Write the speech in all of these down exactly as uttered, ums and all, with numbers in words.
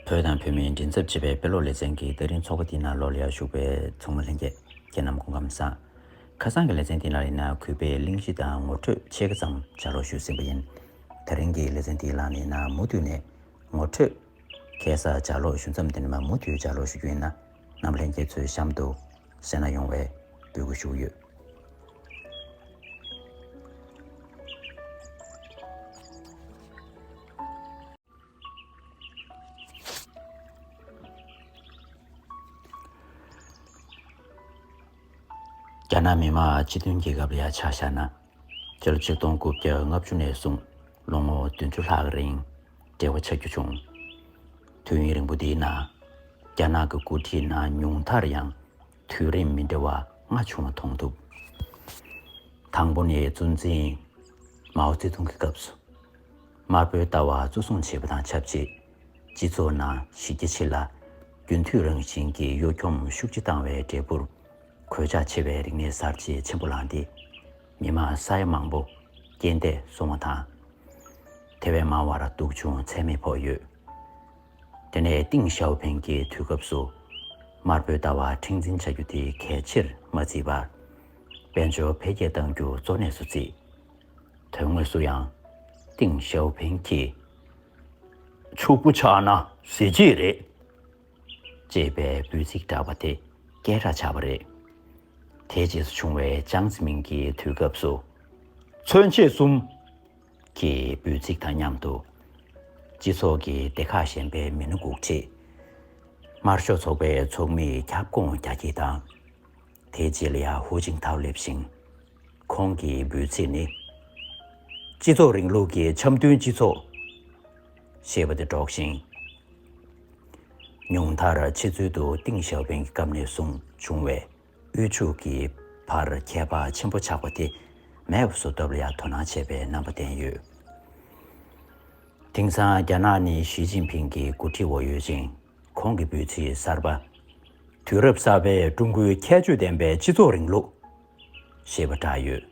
བོད་དང་བོད་མིའི་མགྲིན་ཚབ་ཅེས་པའི་དཔེ་ཀློག་ལེ་ཚན་གྱི་ད་རིང་ཚོགས་པ་འདིའི་ནང་ལོགས་ལ་ཡར་ཞུགས་པའི་ཚོགས་མི་ལྷན་རྒྱས་ཁྱེད་རྣམས་སྐུ་ཁམས་བཟང་། ཁ་སང་གི་ལེ་ཚན་འདི་ནང་ལ་ཡིན་ན་གུས་པས་གླེང་གཞི་དང་ངོ་སྤྲོད་ཕྱེད་ཀ་ཙམ་ལྗགས་ཀློག་ཞུས་ཟིན་པ་ཡིན། ད་རིང་གི་ལེ་ཚན་འདིའི་ནང་ལ་ཡིན་ན་མུ་མཐུད་ནས་ངོ་སྤྲོད་ཁ་སང་ལྗགས་ཀློག་ཞུ་མཚམས་དེ་ནས་མར་མུ་མཐུད་ལྗགས་ཀློག་ཞུ་རྒྱུ་ཡིན་ན། རྣམ་པ་ལྷན་རྒྱས་ཚོས་གཤམ་དུ་གསན་གནང་ཡོང་བའི་འབོད་སྐུལ་ཞུ་གི་ཡོད། རྒྱ་ནག་མི་དམངས་སྤྱི་མཐུན་རྒྱལ་ཁབ་ལ་ཡང་ཆ་བཞག་ན། སྤྱི་ལོ་ཆིག་སྟོང་དགུ་བརྒྱ་ལྔ་བཅུ་ནས་བཟུང་ལོ་ངོ་བདུན་ཅུ་ལྷག་རིང་འབྲེལ་བ་ཆགས་རྒྱུ་བྱུང་། དུས་ཡུན་རིང་པོ་འདིའི་ནང་རྒྱ་ནག་གི་འགོ་ཁྲིད་ནང་ཉུང་མཐར་ཡང་དུས་རིམ་མི་འདྲ་བ་ལྔ་བྱུང་བ་མཐོང་ཐུབ། དང་པོ་ནི་གཙོ་འཛིན་མའོ་ཙེ་ཏུང་གི་སྐབས་སུ། དམར་པོའི་ལྟ་བ་གཙོ་བཟུང་བྱས་པ་དང་ཆབས་ཅིག་སྤྱི་ཚོགས་ནང་གཞི་རྒྱ་ཆེ་ལ་རྒྱུན་མཐུད་རང་བཞིན་གྱི་གཡོ་འཁྱོམ་ཤུགས་ཆེ་བཏང་བའི་འབྲས་བུར། གོད་ཆག་ཆེ་བའི་རིག་གནས་གསར་བརྗེ་ཆེན་པོ་ལངས་ཏེ། མི་དམངས་ས་ཡ་མང་པོ་རྐྱེན་འདས་སོང་བ་དང་། དེ་བས་མང་བར་སྡུག་སྦྱོང་ཚད་མེད་ཕོག་ཡོད། དེ་ནས་ཏིང་ཞའོ་ཕིང་གི་དུས་སྐབས་སུ། དམར་པོའི་ལྟ་བ་མཁྲེགས་འཛིན་བྱ་རྒྱུ་དེ་གལ་ཆེར་མ་བརྩིས་པར། དཔལ་འབྱོར་འཕེལ་རྒྱས་གཏང་རྒྱུ་གཙོ་གནད་སུ་བརྩིས། དོན་དངོས་སུ་ཡང་། ཏིང་ཞའོ་ཕིང་གིས། ཕྱུག་པོ་ཆགས་ན་གཟི་བརྗིད་རེད། ཅེས་པའི་འབོད་ཚིག་བསྒྲགས་པ་དེ་སྐད་གྲགས་ཆགས་པ་རེད། དེའི་རྗེས་སུ་བྱུང་བའི་ཅང་ཙེ་མིན་གྱི་དུས་སྐབས་སུ། མཚོན་བྱེད་གསུམ། གི་འབོད་ཚིག་དང་མཉམ་དུ། སྤྱི་ཚོགས་ཀྱི་སྡེ་ཁག་གཞན་པའི་མི་སྣ་དགུ་ཁྲིད། དམར་ཤོག་ཚོགས་པའི་ཚོགས་མིའི་ཁྱབ་ཁོངས་རྒྱ་སྐྱེད་དང་། དེའི་རྗེས་ལ་ཡང་ཧུའུ་ཅིན་ཐའོ་སླེབས་ཤིང་། ཁོང་གི་འབོད་ཚིག་ནི། སྤྱི་ཚོགས་རིང་ལུགས་ཀྱི་འཆམ་མཐུན་སྤྱི་ཚོགས། ཞེས་པ་དེ་སྒྲོག་ཤིང་། ཉུང་མཐར་ཕྱི་ཚུལ་དུ་ཏིང་ཞའོ་ཕིང་གི་སྐབས་ནས་བཟུང་བྱུང་བའི། དབུལ་ཕྱུག་གི་བར་ཁྱད་པར་ཆེན་པོ་ཆགས་པ་དེ་མེད་པ་བཟོ་ཐབས་ལ་ཡང་དོ་སྣང་བྱས་པའི་རྣམ་པ་བསྟན་ཡོད། དེང་སང་རྒྱ་ནག་ནི་ཞི་ཅིན་ཕིང་གི་འགོ་ཁྲིད་འོག་ཡོད་ཅིང་། ཁོང་གི་འབོད་ཚིག་གསར་པ། དུས་རབས་གསར་པའི་ཀྲུང་གོའི་ཁྱད་ཆོས་ལྡན་པའི་སྤྱི་ཚོགས་རིང་ལུགས། ཞེས་པ་བསྒྲགས་ཡོད།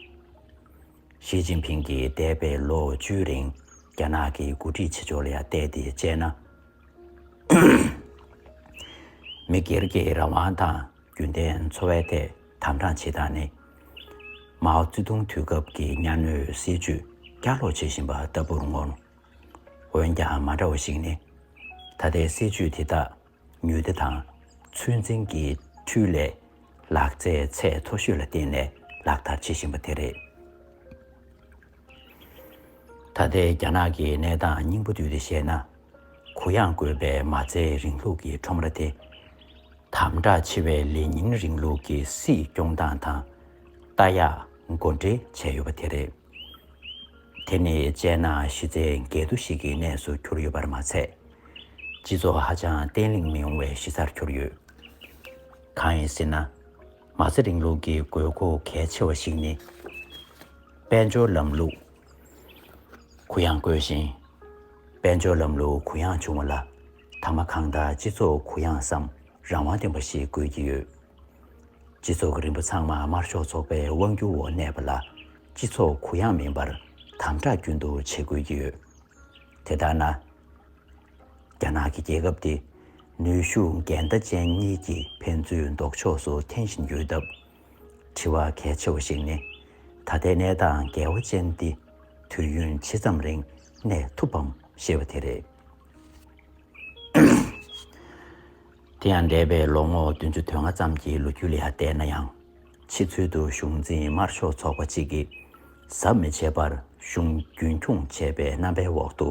ཞི་ཅིན་ཕིང་གིས་འདས་པའི་ལོ་བཅུའི་རིང་རྒྱ་ནག་གི་འགོ་ཁྲིད་བྱེད་ཕྱོགས་ལ་ཡང་བལྟས་ཏེ་དཔྱད་ན། མི་སྒེར་གྱི་རང་དབང་དང་རྒྱུན་ལྡན་འཚོ་བའི་ཐད་དམ་དྲག་བྱེད་སྟངས་ནི། མའོ་ཙེ་ཏུང་དུས་སྐབས་ཀྱི་གཉའ་གནོན་སྲིད་ཇུས་བསྐྱར་ལོག་བྱེད་བཞིན་པ་ལྟ་བུར་མངོན། འོན་ཀྱང་མ་འདྲ་བ་ཞིག་ནི། ད་ལྟའི་སྲིད་ཇུས་དེ་དག་ནུས་བདེ་དང་ཚོད་འཛིན་གྱི་འཕྲུལ་ལས་ལག་རྩལ་ཚད་མཐོ་ཤོས་ལ་བརྟེན་ནས་ལག་བསྟར་བྱེད་བཞིན་པ་དེ་རེད། ད་ལྟའི་རྒྱ་ནག་གི་གནས་སྟངས་སྙིང་པོ་བསྡུས་ཏེ་བཤད་ན། གུ་ཡངས་དགོས་པའི་མ་རྩའི་རིང་ལུགས་ཀྱི་ཁྲོམ་ར་དེ། དམ་དྲག་ཆེ་བའི་ལེ་ཉིན་རིང་ལུགས་ཀྱི་སྲིད་སྐྱོང་སྟངས་དང་ལྟ་ཡག་མགོ་འདྲེས་བྱས་ཡོད་པ་དེ་རེད། དེ་ནི་དཔྱད་ན་གཞི་རྩའི་འགལ་འདུ་ཞིག་གི་གནས་སུ་གྱུར་ཡོད་པར་མ་ཚད། སྤྱི་ཚོགས་ཧ་ཅང་བརྟན་ལྷིང་མི་ཡོང་བའི་གཞི་རྩར་གྱུར་ཡོད། གང་ཡིན་ཟེར་ན། མ་རྩ་རིང་ལུགས་ཀྱི་དགོས་མཁོ་གལ་ཆེ་བ་ཞིག་ནི། དཔལ་འབྱོར་ལམ་ལུགས་གུ་ཡངས་དགོས་ཤིང་། དཔལ་འབྱོར་ལམ་ལུགས་གུ་ཡངས་བྱུང་བ་ལ། ཐ་མ་གང་ལྟར་སྤྱི་ཚོགས་གུ་ཡངས་སམ་རང་དབང་ལྡན་པ་ཞིག་དགོས་ཀྱི་ཡོད། སྤྱི་ཚོགས་ཀྱི་རིམ་པ་ཚང་མ་དམར་ཤོག་ཚོགས་པའི་དབང་སྒྱུར་འོག་གནས་པ་ལ། སྤྱི་ཚོགས་གུ་ཡངས་མིན་པར་དམ་དྲག་རྒྱུན་དུ་བྱེད་དགོས་ཀྱི་ཡོད། དེ་ལྟར་ན། རྒྱ་ནག་གི་རྒྱལ་ཁབ་དེ་ནུས་ཤུགས་འགལ་ཟླ་ཅན་གཉིས་ཀྱི་ཕན་ཚུན་ལྡོག་ཕྱོགས་སུ་འཐེན་བཞིན་ཡོད་སྟབས། དྲི་བ་གལ་ཆེ་བ་ཞིག་ནི། ད་ལྟའི་གནས་སྟངས་འགལ་བ་ཅན་འདི་དུས་ཡུན་ཇི་ཙམ་རིང་གནས་ཐུབ་བམ་ཞེས་པ་དེ་རེད། དེ་ཡང་འདས་པའི་ལོ་ངོ་བདུན་ཅུ་དོན་ལྔ་ཙམ་གྱི་ལོ་རྒྱུས་ལ་ཡང་བལྟས་ན་ཡང་། ཕྱི་ཚུལ་དུ་གཞུང་འཛིན་དམར་ཤོག་ཚོགས་པ་གཅིག་གིས་ཟམ་མི་ཆད་པར་གཞུང་རྒྱུན་འཁྱོངས་བྱས་པའི་རྣམ་པའི་འོག་ཏུ་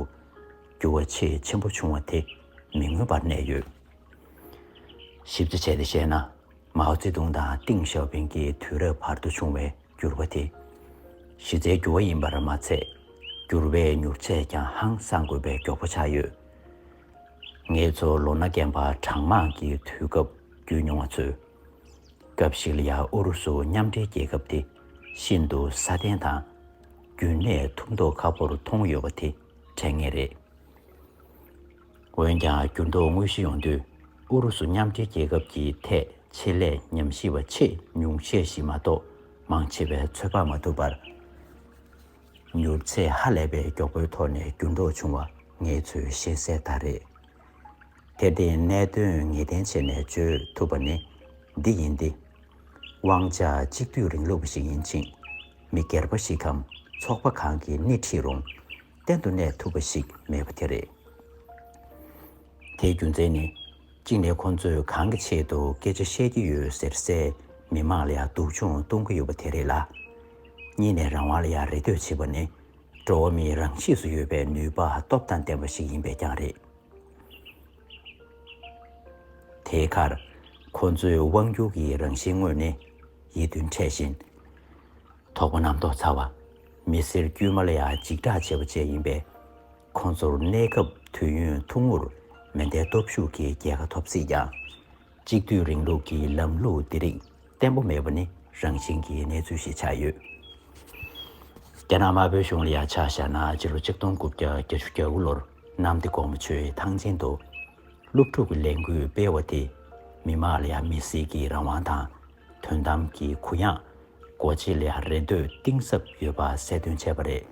འགྱུར་བ་ཆེས་ཆེན་པོ་བྱུང་བ་དེ་མི་མངོན་པར་གནས་ཡོད། ཞིབ་ཆ་བྱས་ཏེ་བཤད་ན། མའོ་ཙེ་ཏུང་དང་ཏིང་ཞའོ་ཕིང་གི་དུས་རབས་བར་དུ་བྱུང་བའི་འགྱུར་བ་དེ། གཞི་རྩའི་འགྱུར་བ་ཡིན་པར་མ་ཚད། འགྱུར་བའི་མྱུར་ཚད་ཀྱང་ཧང་སང་དགོས་པའི་མགྱོགས་པོ་ཆགས་ཡོད། ངེད་ཚོ་ལོ་ན་རྒན་པ་གྲངས་མང་གི་དུས་སྐབས་བརྒྱུད་མྱོང་བ་ཚོས། སྐབས་ཤིག་ལ་ཡང་ཨུ་རུ་སུ་མཉམ་འབྲེལ་རྒྱལ་ཁབ་དེ་ཤིན་ཏུ་སྲ་བརྟན་དང་། རྒྱུན་གནས་ཐུབ་མདོག་ཁ་པོར་མཐོང་ཡོད་པ་དེ་དྲན་ངེས་རེད། འོན་ཀྱང་འགྱུར་ལྡོག་དངོས་གཞི་ཡོང་དུས་ཨུ་རུ་སུ་མཉམ་འབྲེལ་རྒྱལ་ཁབ་ཀྱི་ཐད་ཆེད་ལས་ཉམས་ཞིབ་པ་ཆེས་ཉུང་ཤས་ཤིག་མ་གཏོགས་མང་ཆེ་བས་ཚོད་དཔག་མ་ཐུབ་པར། མྱུར་ཚད་ཧ་ལས་པའི་མགྱོགས་པོའི་ཐོག་ནས་འགྱུར་ལྡོག་བྱུང་བ་ངེད་ཚོས་ཤེས་གསལ་ལྟར་རེད། དེར་བརྟེན་གནད་དོན་ངེས་གཏན་བྱས་ནས་བརྗོད་ཐུབ་པ་ནི་འདི་ཡིན་ཏེ། དབང་ཆ་གཅིག་སྡུད་རིང་ལུགས་པ་ཞིག་ཡིན་ཕྱིན། མི་སྒེར་པ་ཞིག་གམ་ཚོགས་པ་གང་གིས་སྣེ་ཁྲིད་རུང་གཏན་དུ་གནས་ཐུབ་པ་ཞིག་མེད་པ་དེ་རེད། དེའི་རྒྱུ་མཚན་ནི། གཅིག་ནས་ཁོང་ཚོས་གང་གི་ཆེད་དུ་སྐད་ཆ་བཤད་ཀྱི་ཡོད་ཟེར་སའི་མི་མང་ལ་ཡང་སྡུག་སྦྱོང་གཏོང་གི་ཡོད་པ་དེ་རེད་ལ། གཉིས་ནས་རང་དབང་ལ་ཡང་རེ་ལྟོས་བྱེད་པ་ནི་འགྲོ་བ་མིའི་རང་གཤིས་སུ་ཡོད་པའི་ནུས་པ་སྟོབས་དང་ལྡན་པ་ཞིག་ཡིན་པས་ཀྱང་རེད། དེའི་ཁར། ཁོ་ཚོའི་དབང་སྒྱུར་གྱི་རང་བཞིན་དངོས་ནི་ཡིད་མཐུན་འཕྲད་བཞིན། དོགས་པ་རྣམ་རྟོག་ཚ་བ། མི་སེར་དཀྱུས་མ་ལ་ཡང་འཇིགས་སྐྲག་བྱེད་པ་བཅས་ཡིན་པས། ཁོང་ཚོར་གནས་སྐབས་དུས་ཡུན་ཐུང་ངུར་མེ་མདའི་སྟོབས་ཤུགས་ཀྱི་རྒྱལ་ཁ་ཐོབ་སྲིད་ཀྱང་། གཅིག་སྡུད་རིང་ལུགས་ཀྱི་ལམ་ལུགས་འདི་རིགས་བརྟན་པོ་མེད་པ་ནི་རང་བཞིན་གྱི་གནས་ཚུལ་ཞིག་ཆགས་ཡོད། རྒྱ་ནག་དམར་པོའི་གཞུང་ལ་ཡང་ཆ་བཞག་ན། སྤྱི་ལོ་ཆིག་སྟོང་དགུ་བརྒྱ་བརྒྱད་ཅུ་གྱ་དགུ་ལོར་གནམ་བདེ་སྒོ་མོ་ཆེའི་ཐང་ཆེན་དུ་སློབ་ཕྲུག་གི་ལས་འགུལ་སྤེལ་བ་དེས་མི་དམངས་ལ་ཡང་མི་སེར་གྱི་རང་དབང་དང་དོན་དམ་གྱི་གུ་ཡངས། སྒོ་འབྱེད་ལ་ཡང་རེ་ལྟོས་གཏིང་ཟབ་ཡོད་པ་གསལ་སྟོན་བྱས་པ་རེད།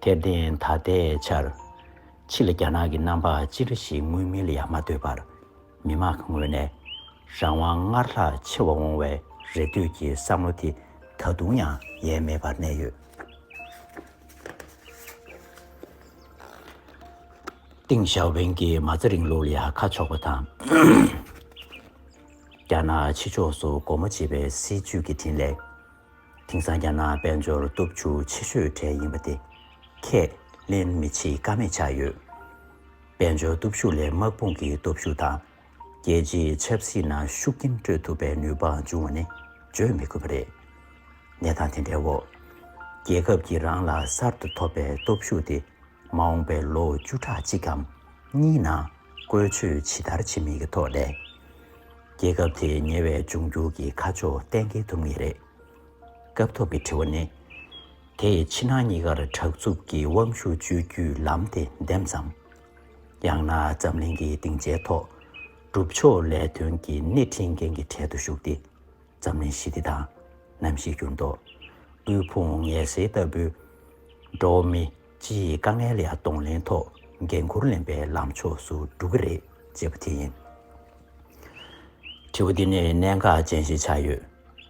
དེར་བརྟེན་ད་ལྟའི་ཆར། ཕྱི་ལ་རྒྱ་ནག་གི་རྣམ་པ་ཅི་འདྲ་ཞིག་མངོན་མིན་ལ་ཡང་མ་ལྟོས་པར། མི་དམངས་ཀྱི་ངོས་ནས་རང་དབང་སྔར་ལྷག་ཆེ་བ་འོང་བའི་རེ་ལྟོས་ཀྱི་བསམ་བློ་དེ་ད་དུང་ཡང་ཡལ་མེད་པར་གནས་ཡོད། ཏེང་ཞའོ་ཕིང་གིས་མ་རྩ་རིང་ལུགས་ལ་ཡང་ཁ་ཕྱོགས་པ་དང་། རྒྱ་ནག་ཕྱི་ཕྱོགས་སུ་སྒོ་མོ་འབྱེད་པའི་སྲིད་བྱུས་ཀྱི་འཕྲིན་ལས། དེང་སང་རྒྱ་ནག་དཔལ་འབྱོར་སྟོབས་ཤུགས་ཆེ་ཤོས་གྲས་ཡིན་པ་དེ་ཁས་ལེན་མི་བྱེད་ཀ་མེད་ཆགས་ཡོད། དཔལ་འབྱོར་སྟོབས་ཤུགས་ལས་དམག་དཔུང་གི་སྟོབས་ཤུགས་དང་། རྒྱལ་སྤྱིའི་ཆབ་སྲིད་ནང་ཤུགས་རྐྱེན་སྤྲོད་ཐུབ་པའི་ནུས་པ་འབྱུང་བ་ནི་བརྗོད་མི་དགོས་པ་རེད། གནས་སྟངས་དེ་འདྲའི་འོག་རྒྱལ་ཁབ་ཀྱིས་རང་ལ་གསར་དུ་ཐོབ་པའི་སྟོབས་ཤུགས་དེ་མ་འོངས་པའི་ལོ་བཅུ་ཕྲག་གཅིག་གམ་གཉིས་ནང་བཀོལ་སྤྱོད་ཇི་ལྟར་བྱེད་མིན་གྱི་ཐོག་ནས། རྒྱལ་ཁབ་དེ་ཉེ་བའི་འབྱུང་འགྱུར་གྱི་ཁ་ཕྱོགས་གཏན་འཁེལ་ཐུབ་ངེས་རེད། སྐབས་ཐོག་གི་དྲི་བ་ནི། དེས་ཕྱི་ནང་གཉིས་ཀར་དྲག་རྩུབ་ཀྱི་དབང་ཤུགས་སྤྱོད་རྒྱུའི་ལམ་དེ་འདེམས་སམ། ཡང་ན་འཛམ་གླིང་གི་སྡིངས་ཆའི་ཐོག་སྒྲུབ་ཕྱོགས་ལས་དོན་གྱི་སྣེ་ཁྲིད་མཁན་གྱི་གྲལ་དུ་ཞུགས་ཏེ། འཛམ་གླིང་ཞི་བདེ་དང་། གནམ་གཤིས་འགྱུར་ལྡོག་དབུལ་ཕོངས་ངལ་སེལ་ལྟ་བུའི་འགྲོ་བ་མི་སྤྱིའི་དཀའ་ངལ་ལ་གདོང་ལེན་ཐོག་འགན་འཁུར་ལེན་པའི་ལམ་ཕྱོགས་སུ་འགྲོ་གི་རེད་ཅེས་པ་དེ་ཡིན། དྲི་བ་འདི་ནི་གནད་འགག་ཅན་ཞིག་ཆགས་ཡོད།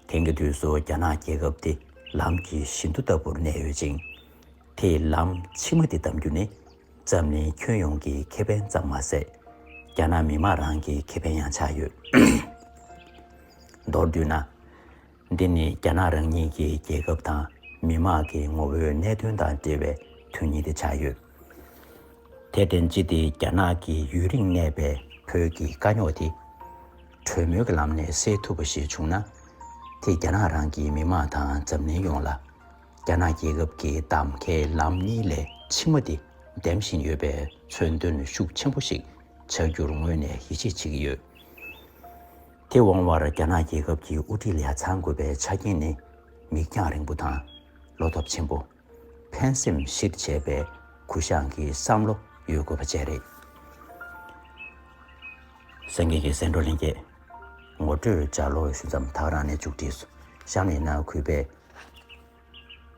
དེང་གི་དུས་སུ་རྒྱ་ནག་རྒྱལ་ཁབ་འདི་ལམ་གྱི་བཞི་མདོ་ལྟ་བུར་གནས་ཡོད་ཅིང་། དེའི་ལམ་ཕྱི་མ་འདི་བདམས་རྒྱུ་ནི་འཛམ་གླིང་ཁྱོན་ཡོངས་ཀྱི་ཁེ་ཕན་ཙམ་མ་ཟད། རྒྱ་ནག་མི་དམངས་རང་གི་ཁེ་ཕན་ཡང་ཆགས་ཡོད། མདོར་བསྡུས་ན། འདི་ནི་རྒྱ་ནག་རང་ཉིད་ཀྱི་རྒྱལ་ཁབ་དང་མི་དམངས་ཀྱི་ངོ་བོའི་གནད་དོན་དང་འབྲེལ་བའི་དོན་སྙིང་དེ་ཆགས་ཡོད། དེར་བརྟེན་སྤྱི་དེ་རྒྱ་ནག་གི་ཡུན་རིང་གནས་པའི་བོད་ཀྱི་དཀའ་རྙོག་དེ་གྲོས་མོལ་གྱི་ལམ་ནས་སེལ་ཐུབ་པ་ཞིག་བྱུང་ན། དེས་རྒྱ་ནག་རང་གི་མི་དམངས་དང་འཛམ་གླིང་ཡོངས་ལ་རྒྱ་ནག་རྒྱལ་ཁབ་ཀྱི་གདམ་ཁའི་ལམ་གཉིས་ལས་ཕྱི་མ་དེ་འདེམས་བཞིན་ཡོད་པའི་མཚོན་དོན་ཤུགས་ཆེན་པོ་ཞིག་བྱ་རྒྱུར་ངོས་ནས་ཡིད་ཆེས་བྱེད་ཀྱི་ཡོད། དེ་འོང་བར་རྒྱ་ནག་རྒྱལ་ཁབ་ཀྱི་དབུ་ཁྲིད་ལ་ཡ་ཚང་དགོས་པའི་ཆ་རྐྱེན་ནི། མིག་རྒྱང་རིང་པོ་དང་། བློ་སྟོབས་ཆེན་པོ། ཕན་སེམས་གཞིར་བྱས་པའི་གུ་བཤངས་ཀྱི་བསམ་བློ་ཡོད་དགོས་པ་བཅས་རེད། གསན་མཁན་གྱི་གསན་གྲོགས་ལྷན་རྒྱས། ངོ་སྤྲོད་ལྗགས་ཀློག་ཞུ་མཚམས་ད་ག་རང་ནས་མཇུག་སྒྲིལ་སོང་། གཤམ་ནས་ནང་གུས་པས།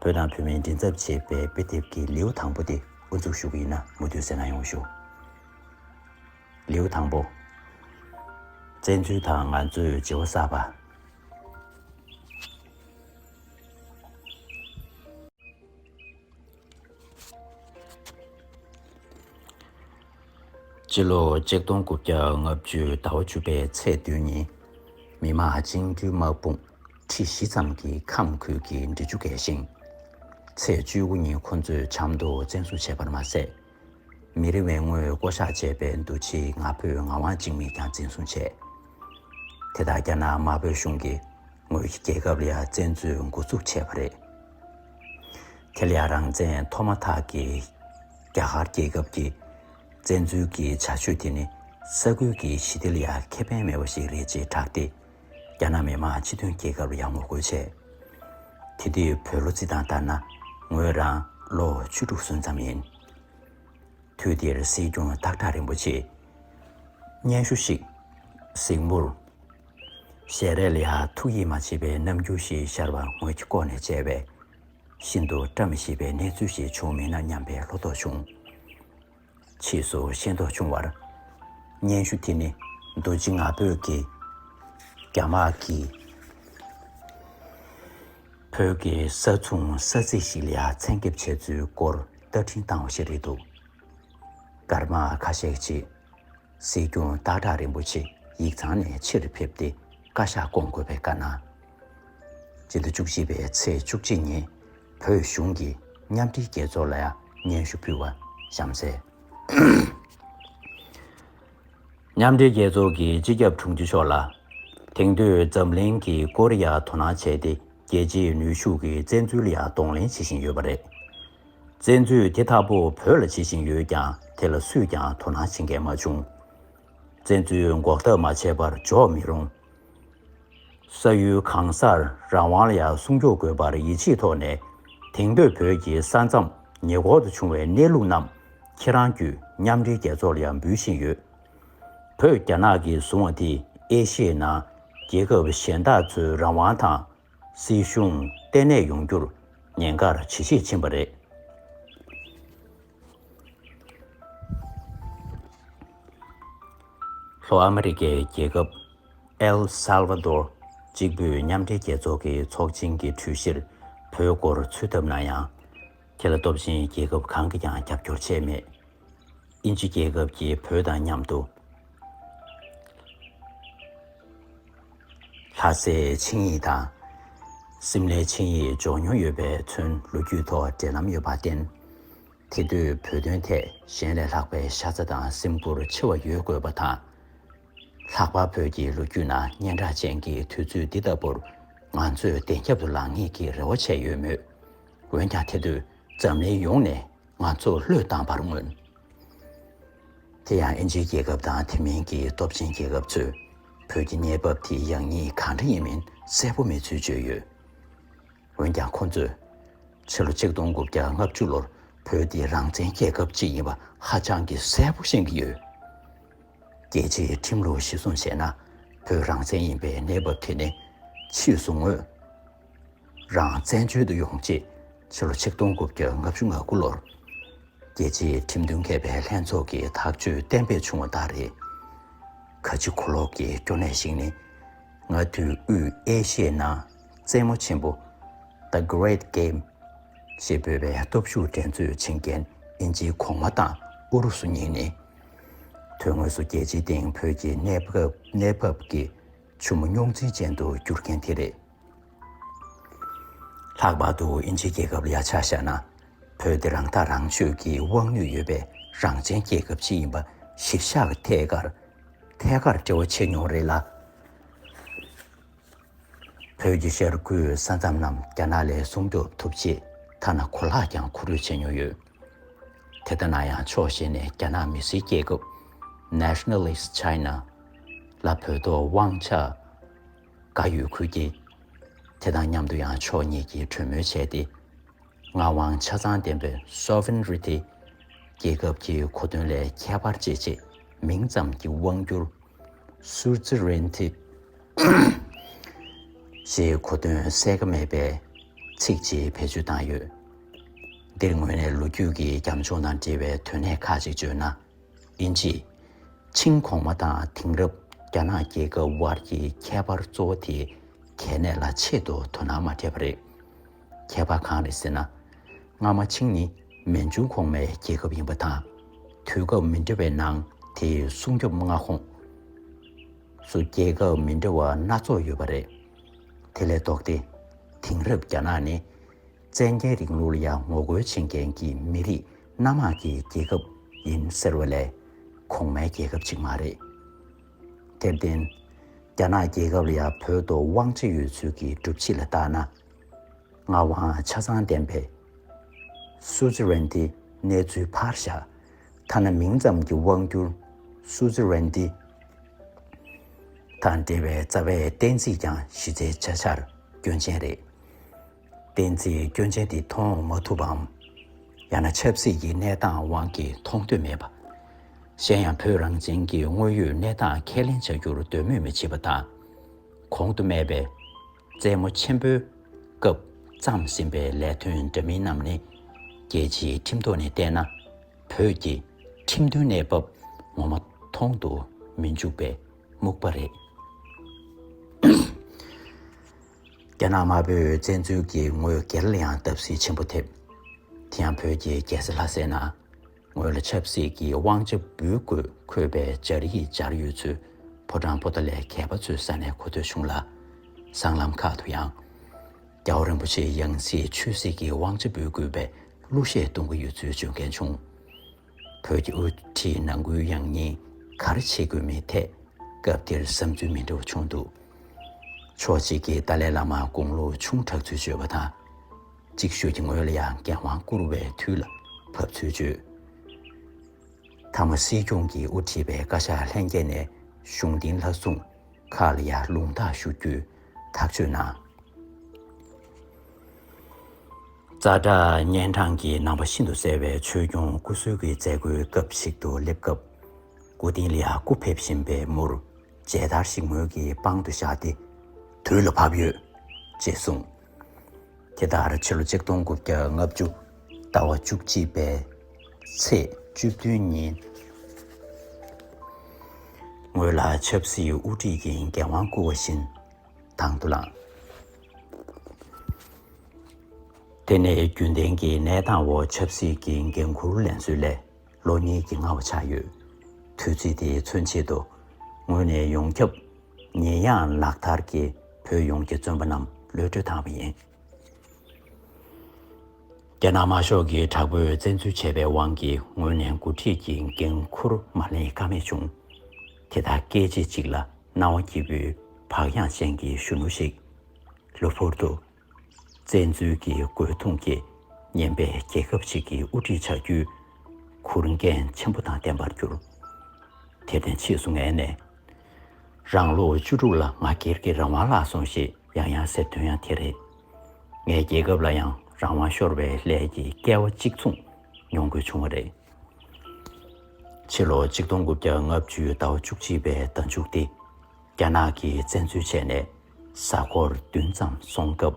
བོད་དང་བོད་མིའི་མགྲིན་ཚབ་ཅེས་པའི་དཔེ་དེབ་ཀྱི་ལེའུ་དང་པོ་དེ་དབུ་འཛུགས་ཞུ་གི་ཡིན་ན་མུ་མཐུད་གསན་གནང་ཡོང་ཞུ། ལེའུ་དང་པོ། བཙན་འཛུལ་དང་ང་ཚོའི་བརྗེ་བོ་གསར་པ། སྤྱི་ལོ་ཆིག་སྟོང་དགུ་བརྒྱ་ལྔ་བཅུ་ཟླ་བ་བཅུ་པའི་ཚེས་བདུན་ཉིན། མི་དམངས་བཅིངས་འགྲོལ་དམག་དཔུང་ཁྲི་བཞི་ཙམ་གྱིས་ཁམས་ཁུལ་གྱི་འབྲི་ཆུ་བརྒལ་ཞིང་། ཚེས་བཅུ་དགུ་ཉིན་ཁོ་ཚོས་བྱམས་དུ་བཙན་བཟུང་བྱས་པར་མ་ཟད། མི་རེ་ངོས་བསྐོ་བཞག་བྱས་པའི་འདུ་བྱེད་ང་ཕོད་ངག་དབང་འཇིགས་མེད་ཀྱང་འཛིན་བཟུང་བྱས། དེ་དག་རྒྱ་ནག་དམར་པོའི་གཞུང་གིས་ངོས་ཀྱི་རྒྱལ་ཁབ་ལ་ཡང་བཙན་འཛུལ་འགོ་འཛུགས་བྱས་པ་རེད། དེ་ལ་ཡང་རང་བཙན་ཐོག་མ་ཐག་གི་རྒྱ་གར་རྒྱལ་ཁབ་ཀྱིས་བཙན་འཛུལ་གྱི་བྱ་སྤྱོད་དེ་ནི་ས་ཁུལ་གྱི་ཞི་བདེ་ལ་ཡང་ཁེ་ཕན་མེད་པ་ཞིག་རེད་ཅེས་བསྒྲགས་ཏེ། རྒྱ་ནག་མི་དམངས་སྤྱི་མཐུན་རྒྱལ་ཁབ་ལ་ཡང་ངོ་རྒོལ་བྱས། དེ་དུས་བོད་ལོ་རྩིས་སྟངས་ལྟར་ན་ངོས་རང་ལོ་བཅུ་དྲུག་སོན་ཙམ་ཡིན། དུས་དེར་སྲིད་སྐྱོང་སྟག་བྲག་རིན་པོ་ཆེས་སྙན་ཞུ་ཞིག་གཟིགས་མོར། ཞལ་རས་ལ་ཡང་ཐུགས་ཡིད་མ་ཆེས་པའི་རྣམ་འགྱུར་ཞིག་ཤར་བ་ངོས་ཀྱིས་ལྐོག་ནས་མཇལ་བས། ཤིན་ཏུ་བཀྲ་མི་ཤིས་པའི་གནས་ཚུལ་ཞིག་བྱུང་མིན་ན་སྙམ་པའི་བློ་དོགས་བྱུང་། ཕྱིས་སུ་ཤེས་རྟོགས་བྱུང་བར། སྙན་ཞུ་དེ་ནི་རྡོ་རྗེ་ང་ཕོད་ཀྱིས་རྒྱ་དམག་གིས་བོད་ཀྱི་ས་མཚུངས་ས་ཚིགས་ཤིག་ལ་ཡ་མཚན་འགེབས་བྱས་ཚུལ་སྐོར་བརྡ་འཕྲིན་བཏང་བ་ཞིག་རེད་འདུག་སྐར་མ་ཁ་ཤས་ཅིག་སྲིད་སྐྱོང་སྟག་བྲག་རིན་པོ་ཆེ་ཡིག་ཚང་ནས་ཕྱིར་ཕེབས་ཏེ་བཀའ་ཤག་སྐོང་དགོས་པའི་བཀའ་གནང་། སྤྱི་ཟླ་བཅུ་གཅིག་པའི་ཚེས་བཅུ་གཅིག་ཉིན་བོད་གཞུང་གིས་མཉམ་འབྲེལ་རྒྱལ་ཚོགས་ལ་ཡང་སྙན་ཞུ་ཕུལ་བ་གཤམ་གསལ། མཉམ་འབྲེལ་རྒྱལ་ཚོགས་ཀྱི་སྤྱི་ཁྱབ་དྲུང་ཆེ་མཆོག་ལ། དེང་དུས་འཛམ་གླིང་གིས་ཀོ་རི་ཡར་དོ་སྣང་བྱས་ཏེ་རྒྱལ་སྤྱིའི་ནུས་ཤུགས་ཀྱི་བཙན་འཛུལ་ལ་ཡང་གདོང་ལེན་བྱེད་བཞིན་ཡོད་པ་རེད། བཙན་འཛུལ་དེ་ལྟ་བུ་བོད་ལ་བྱེད་བཞིན་ཡོད་ཀྱང་དེ་ལ་སུས་ཀྱང་དོ་སྣང་བྱེད་མཁན་མ་བྱུང་། བཙན་འཛུལ་འགོག་ཐབས་མ་བྱས་པར་འཇོག་མི་རུང་། ས་ཡུལ་གང་སར་རང་དབང་ལ་ཡང་སྲུང་སྐྱོབ་དགོས་པར་ཡིད་ཆེས་ཐོག་ནས་དེང་དུས་བོད་ཀྱི་ས་མཚམས་ཉེ་འཁོར་དུ་བྱུང་བའི་གནས་ལུགས་རྣམས་ཁྱེད་རང་བརྒྱུད་མཉམ་འབྲེལ་རྒྱལ་ཚོགས་ལ་ཡང་འབུལ་བཞིན་ཡོད། བོད་རྒྱ་ནག་གིས་བཟུང་བ་དེས་ཨེ་ཤི་ཡའི་ནང་རྒྱལ་ཁབ་གཞན་དག་ཚོའི་རང་དབང་དང་། སྲིད་གཞུང་བརྟན་གནས་ཡོང་རྒྱུར་ཉེན་ཁར་ཇེ་ཆེ་ཕྱིན་པ་རེད། ལྷོ་ཨ་མི་རི་ཀའི་རྒྱལ་ཁབ་ཨེལ་སཱལ་ཝ་དོར་གཅིག་པུས་མཉམ་འབྲེལ་རྒྱལ་ཚོགས་ཀྱི་ཚོགས་ཆེན་གྱི་གྲོས་གཞིར་བོད་སྐོར་ཚུད་ཐུབ་ན་ཡང་། དེ་ལ་སྟོབས་ཆེན་རྒྱལ་ཁབ་གང་གིས་ཀྱང་རྒྱབ་སྐྱོར་བྱས་མེད། དབྱིན་ཇི་རྒྱལ་ཁབ་ཀྱིས་བོད་དང་མཉམ་དུ། ལྷ་སའི་ཆིངས་ཡིག་དང་། སིམ་ལའི་ཆིངས་ཡིག་འཇོག་མྱོང་ཡོད་པས་མཚོན་ལོ་རྒྱུས་ཐོག་འབྲེལ་ལམ་ཡོད་པར་བརྟེན། དེ་དུས་བོད་དོན་ཐད་གཞན་ལས་ལྷག་པའི་ཤ་ཚ་དང་སེམས་ཁུར་ཆེ་བ་ཡོད་དགོས་པ་དང་། ལྷག་པར་བོད་ཀྱི་ལོ་རྒྱུས་ནང་སྙན་གྲགས་ཅན་གྱི་དུས་ཚོད་འདི་ལྟ་བུར་ང་ཚོས་བདེན་རྒྱབ་ཏུ་ལངས་ངེས་ཀྱི་རེ་བ་བྱས་ཡོད་མོད། འོན་ཀྱང་དེ་དུས་འཛམ་གླིང་ཡོངས་ནས། ང་ཚོར་བློས་བཏང་བར་མངོན། དེ་ཡང་དབྱིན་ཇིའི་རྒྱལ་ཁབ་དང་དེ་མིན་གྱི་སྟོབས་ཆེན་རྒྱལ་ཁབ་ཚོས་བོད་ཀྱི་གནས་བབ་དེ་ཡག་ཉེས་གང་འདྲ་ཡིན་མིན་གསལ་པོ་མེད་ཚུལ་བརྗོད་ཡོད། འོན་ཀྱང་ཁོང་ཚོས་ཕྱི་ལོ་ཆིག་སྟོང་དགུ་བརྒྱ་ལྔ་བཅུ་ལོར་བོད་དེ་རང་བཙན་རྒྱལ་ཁབ་ཅིག་ཡིན་པ་ཧ་ཅང་གི་གསལ་པོ་ཤེས་ཀྱི་ཡོད། རྒྱལ་སྤྱིའི་ཁྲིམས་ལུགས་གཞིར་བཟུང་བྱས་ན་བོད་རང་བཙན་ཡིན་པའི་གནས་བབ་དེ་ནི་ཕྱིས་སུ་ངོས། རང་བཙན་བྱོལ་དུ་ཡོང་རྗེས་ཕྱི་ལོ་ཆིག་སྟོང་དགུ་བརྒྱ་ལྔ་བཅུ་ང་དགུ་ལོར། རྒྱལ་སྤྱིའི་ཁྲིམས་མཐུན་མཁས་པའི་ལྷན་ཚོགས་ཀྱིས་ཐག་གཅོད་གཏན་འབེབས་བྱུང་བ་ལྟར་རེད། ག་ཅི་གོ་ལོག་གི་སྐྱོ་གནས་ཤིག་ནི། སྔ་དུས་དབུས་ཨེ་ཤི་ཡའི་ནང་རྩེད་མོ་ཆེན་པོ། The Great Game ཞེས་འབོད་པའི་སྟོབས་ཤུགས་འགྲན་རྩོད་བྱེད་མཁན་དབྱིན་ཇིའི་གོང་མ་དང་ཨུ་རུ་སུ་གཉིས་ནི། དོན་དངོས་སུ་རྒྱལ་སྤྱིའི་སྟེང་བོད་ཀྱི་གནས་བབ་གནས་བབ་ཀྱི་ཆུ་མོ་རྙོག་འཛིང་ཅན་དུ་བསྒྱུར་མཁན་དེ་རེད། ལྷག་པར་དུ་དབྱིན་ཇི་རྒྱལ་ཁབ་ལ་ཡ་ཆ་བཞག་ན། བོད་དེ་རང་ཐག་རང་གཅོད་ཀྱི་དབང་ནུས་ཡོད་པའི་རང་བཙན་རྒྱལ་ཁབ་ཅིག་ཡིན་པ་གཞིར་བཞག་ཐད་ཀར་ཐད་ཀར་འབྲེལ་བ་བྱེད་མྱོང་རེད་ལ། བོད་ཀྱི་ཤར་ཁུལ་ས་མཚམས་རྣམས་རྒྱ་ནག་ལས་སྲུང་སྐྱོབ་ཐུབ་ཆེད་ཐ་ན་གོ་ལག་ཀྱང་མཁོ་སྤྲོད་བྱེད་མྱོང་ཡོད། དེ་ལྟ་ན་ཡང་ཕྱོགས་གཞན་ནས་རྒྱ་ནག་མི་སེར་རྒྱལ་ཁབ་Nationalist China ལ་བོད་ཐོག་དབང་ཆ་དགའ་ཡོད་ཁུལ་གྱིས། དེ་དང་མཉམ་དུ་ཡང་ཕྱོགས་གཉིས་ཀྱིས་གྲོས་མོལ་བྱས་ཏེ། མངའ་དབང་ཆ་ཚང་ལྡན་པའི་Sovereignty རྒྱལ་ཁབ་ཀྱི་གོ་དོན་ལས་ཁྱད་པར་ཕྱེ་ཆེད་མིང་ཙམ་གྱི་དབང་སྒྱུར། Suzerainty ཞེས་གོ་དོན་གསལ་ཁ་མེད་པའི་ཚིག་ཅིག་བེད་སྤྱོད་བཏང་ཡོད། འདིར་ངོས་ནས་ལོ་རྒྱུས་ཀྱི་རྒྱབ་ལྗོངས་དང་འབྲེལ་བའི་དོན་གནད་ཁག་ཅིག་བརྗོད་ན། དབྱིན་ཇི། ཆིང་གོང་མ་དང་དེང་རབས་རྒྱ་ནག་རྒྱལ་ཁབ་དབར་གྱི་ཁྱད་པར་གཙོ་བོ་དེ་གལ་གནད་ལ་ཆེད་དུ་དོ་སྣང་མ་སྤྲད་པ་རེད། ཁྱད་པར་གང་རེད་ཟེར་ན། སྔ་མ་ཆིང་ནི་མན་ཇུ་གོང་མའི་རྒྱལ་ཁབ་ཡིན་པ་དང་། དུས་སྐབས་མི་འདྲ་བའི་ནང་དེའི་སྲུང་སྐྱོབ་མངའ་ཁོངས་སུ་རྒྱལ་ཁབ་མི་འདྲ་བ་སྣ་ཚོགས་ཡོད་པ་རེད། དེ་ལས་ལྡོག་སྟེ། དེང་རབས་རྒྱ་ནག་ནི། བཙན་རྒྱལ་རིང་ལུགས་ལ་ཡང་ངོ་རྒོལ་བྱེད་མཁན་གྱི་མི་རིགས་སྣ་མང་གི་རྒྱལ་ཁབ་ཡིན་ཟེར་བ་ལས་གོང་མའི་རྒྱལ་ཁབ་ཅིག་མ་རེད། དེར་བརྟེན། རྒྱ་ནག་རྒྱལ་ཁབ་ལ་ཡང་བོད་དུ་དབང་ཆ་ཡོད་ཚུལ་གྱི་སྒྲུབ་བྱེད་ལ་བལྟས་ན། མངའ་དབང་ཆ་ཚང་ལྡན་པའི་Suzerainty གནས་ཚུལ་ཕར་བཞག་ཐ་ན་མིང་ཙམ་གྱི་དབང་སྒྱུར་Suzerainty དང་འབྲེལ་བའི་རྩ་བའི་གཏན་ཚིགས་ཀྱང་གཞི་རྩའི་ཆ་འཆར་སྐྱོན་ཅན་རེད། གཏན་ཚིགས་སྐྱོན་ཅན་དེ་མཐོང་མ་ཐུབ་བམ། ཡང་ན་ཆབ་སྲིད་ཀྱི་གནས་སྟངས་དབང་གིས་མཐོང་འདོད་མེད་པ། གཞན་ཡང་བོད་རང་བཙན་གྱི་དངོས་ཡོད་གནས་སྟངས་ཁས་ལེན་བྱ་རྒྱུར་འདོད་མོས་མི་བྱེད་པ་དང་། གོང་དུ་སྨྲས་པའི་རྩེད་མོ་ཆེན་པོའི་སྐབས་བརྩམས་ཟིན་པའི་ལས་དོན་འདྲ་མིན་རྣམས་ནི་རྒྱལ་སྤྱིའི་ཁྲིམས་ཐོག་ནས་བལྟས་ན། བོད་ཀྱི་ཁྲིམས་མཐུན་གནས་བབ་ངོ་མ་ མཐོང་དུ་མི་འཇུག་པའི་སྨུག་པ་རེད། རྒྱ་ནག་དམར་པོས་བཙན་འཛུལ་གྱི་ངོས་སྒེར་ལ་ཡང་བརྡབ་གསིག་ཆེན་པོ་ཐེབས། དེ་ཡང་བོད་ཀྱི་རྒྱལ་ས་ལྷ་སའི་ནང་ངོས་ལ་ཆབ་སྲིད་ཀྱི་དབང་ཆ་འབུལ་དགོས་འཁོད་པའི་སྦྱར་ཡིག་སྦྱར་ཡོད་ཚུལ་ཕོ་བྲང་པོ་ཏཱ་ལའི་མཁས་པ་ཚོའི་ས་ནས་གོ་ཐོས་བྱུང་ལ། སྲང་ལམ་ཁག་ཏུ་ཡང་རྒྱལ་བ་རིན་པོ་ཆེའི་ཡང་སྲིད་ཆོས་སྲིད་ཀྱི་དབང་ཆ་འབུལ་དགོས་པའི་གླུ་གཞས་གཏོང་གི་ཡོད་ཚུལ་བརྗོད་མཁན་བྱུང་། བོད་ཀྱི་དབུ་ཁྲིད་ནང་ཁུལ་ཡང་སྙིང་ག་རེ་བྱེད་དགོས་མིན་ཐད་སྐབས་དེར་བསམ་ཚུལ་མི་འདྲ་བ་བྱུང་འདུག། ཕྱོགས་གཅིག་གིས་ཏཱ་ལའི་བླ་མར་དགུང་ལོ་ཆུང་དྲགས་ཚུལ་བརྗོད་པ་དང་། གཅིག་ཤོས་ཀྱིས་ངོས་ལ་ཡང་འགན་དབང་བསྐུར་བའི་དུས་ལ་བབ་ཚུལ་བརྗོད། མཐའ་མ་སྲིད་སྐྱོང་གིས་དབུ་ཁྲིད་པའི་བཀའ་ཤག་ལྷན་རྒྱས་ནས་གཞུང་འབྲེལ་ལྷ་སྲུང་ཁག་ལ་ཡང་རླུང་རྟ་ཞུ་རྒྱུའི་ཐག་གཅོད་གནང་། ཛ་དྲག་གཉན་འཕྲང་གི་ནང་པ་ཤིན་ཏུ་གསལ་བའི་ཆོས་སྐྱོང་སྐུ་གསོལ་གྱི་མཛད་སྒོའི་སྐབས་ཤིག་ཏུ་སླེབས་སྐབས། སྐུ་རྟེན་ལ་ཡང་སྐུ་ཕེབས་བཞིན་པའི་མུར་མཇལ་དར་ཞིག་ངོས་ཀྱི་པང་དུ་བཞག་སྟེ། དུས་ལ་བབ་ཡོད། ཅེས་གསུངས། དེ་ལྟར་ཕྱི་ལོ་ཆིག་སྟོང་དགུ་བརྒྱ་ལྔ་བཅུ་ཟླ་བ་བཅུ་གཅིག་པའི་ཚེས་བཅུ་བདུན་ཉིན། ངོས་ལ་ཆབ་སྲིད་དབུ་ཁྲིད་ཀྱི་འགན་དབང་བསྐུར་བ་བཞིན་དང་དུ་བླངས། དེ་ནས་རྒྱུན་ལྡན་གྱི་གནས་སྟངས་འོག་ཆབ་སྲིད་ཀྱི་འགན་འཁུར་ལེན་ཚུལ་ལས་ལོ་གཉིས་ཀྱིས་སྔ་བ་ཆགས་ཡོད། དུས་ཚིགས་དེའི་མཚོན་ཆེད་དུ་ངོས་ནས་ཡོངས་ཁྱབ་ཉེས་ཡངས་ལག་བསྟར་གྱིས་བོད་ཡོངས་ཀྱི་བཙོན་པ་རྣམས་གློད་གྲོལ་བཏང་བ་ཡིན། རྒྱ་ནག་དམར་ཤོག་གིས་དྲག་པོས་བཙན་འཛུལ་བྱས་པའི་དབང་གིས་ངོས་ནས་འགོ་ཁྲིད་ཀྱི་འགན་འཁུར་མ་ལེན་ཀ་མེད་བྱུང་། དེ་དག་སྐད་ཅིག་གཅིག་ལ་སྣང་བ་སྐྱིད་པོའི་བག་ཡངས་ཅན་གྱི་གཞོན་ནུ་ཞིག་ལོ་བུར་དུ་བཙན་འཛུལ་གྱི་རྒོལ་རྡུང་གིས་ཉེན་པའི་རྒྱལ་ཁབ་ཅིག་གི་དབུ་ཁྲིད་བྱ་རྒྱུའི་ཁུར་འགན་ཆེན་པོ་དང་ལྡན་པར་གྱུར། དེར་བརྟེན་ཕྱིས་སུ་ངས་ནས། རང་ལོ་བཅུ་དྲུག་ལ་ང་སྒེར་གྱི་རང་དབང་བརླག་སོང་ཞེས་ཡང་ཡང་ཟེར་དོན་ཡང་དེ་རེད། ངའི་རྒྱལ་ཁབ་ལ་ཡང་རང་དབང་ཤོར་བའི་ལས་ཀྱི་སྐལ་བ་གཅིག་མཚུངས་མྱོང་དགོས་བྱུང་བ་རེད། ཕྱི་ལོ་ཆིག་སྟོང་དགུ་བརྒྱ་ལྔ་བཅུ་ཟླ་བ་བཅུ་གཅིག་པའི་ཟླ་མཇུག་སྟེ། རྒྱ་ནག་གིས་བཙན་འཛུལ་བྱས་ནས་གཟའ་འཁོར་བདུན་ཙམ་སོང་སྐབས།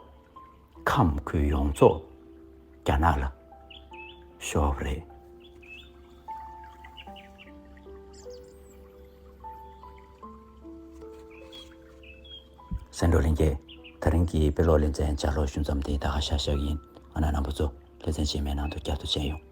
ཁམས་ཁུལ་ཡོངས་རྫོགས་རྒྱ་ནག་ལ་ཤོར་བ་རེད། གསན་གྲོགས་ལྷན་རྒྱས། ད་རིང་གི་དཔེ་ཀློག་ལེ་ཚན་ལྗགས་ཀློག་ཞུ་མཚམས་འདི་ད་ག་བཞག་བཞག་ཡིན། ཨ་ན་རྣམ་པ་ཚོ་ལེ་ཚན་རྗེས་མའི་ནང་དུ་བསྐྱར་དུ་མཇལ་ཡོང་།